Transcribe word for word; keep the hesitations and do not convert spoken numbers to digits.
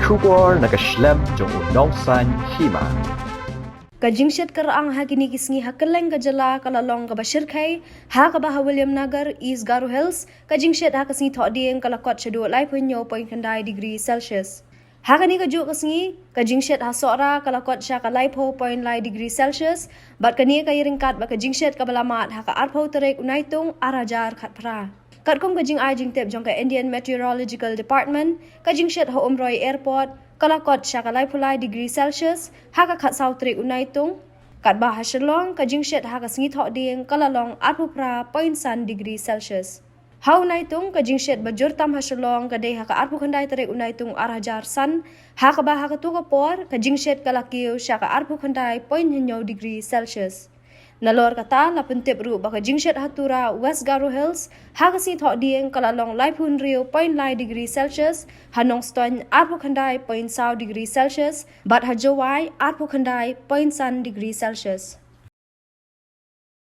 Khubor na ka shlem jong u nongsan hima. Ka jingshit kyrang ha kine ki sngi ha kylleng ka jylla ka la long kaba shyrkhei, ha kaba ha Williamnagar, East Garo Hills, ka jingshit ha ka sngi Thohdieng ka la kot shaduh laiphew hynñiew point khyndai degree Celsius. Ha kane kajuh ka sngi, ka jingshit ha Sohra ka la kot sha ka laiphew point lai degree Celsius, bad kane ka ïaryngkat bad ka jingshit kaba la mad ha ka arphew tarik u Naitung ar hajar khatphra. Katkum ka jingai jingtip jong ka Indian Meteorological Department, ka jingshit ha Umroi Airport ka la kot sha ka laiphew lai degree Celsius ha ka khatsaw tarik u Naitung, katba ha Shillong ka jingshit ha ka sngi Thohdieng ka la long arphew phra point san degree Celsius. Ha u Naitung, ka jingshit ba jur tam ha Shillong ka dei ha ka arphew khyndai tarik u Naitung ar hajar san, ha kaba ha katei ka por ka jingshit ka la kiew sha ka arphew khyndai point hynñiew degree Celsius. Nalor kata, la pyntip ruh ba ka jingshit ha Tura, West Garo Hills, ha ka sngi Thohdieng ka la long laiphew hynriew point lai degree Celsius, ha Nongstoiñ arphew khyndai point saw degree Celsius, bad ha Jowai arphew khyndai point san degree Celsius.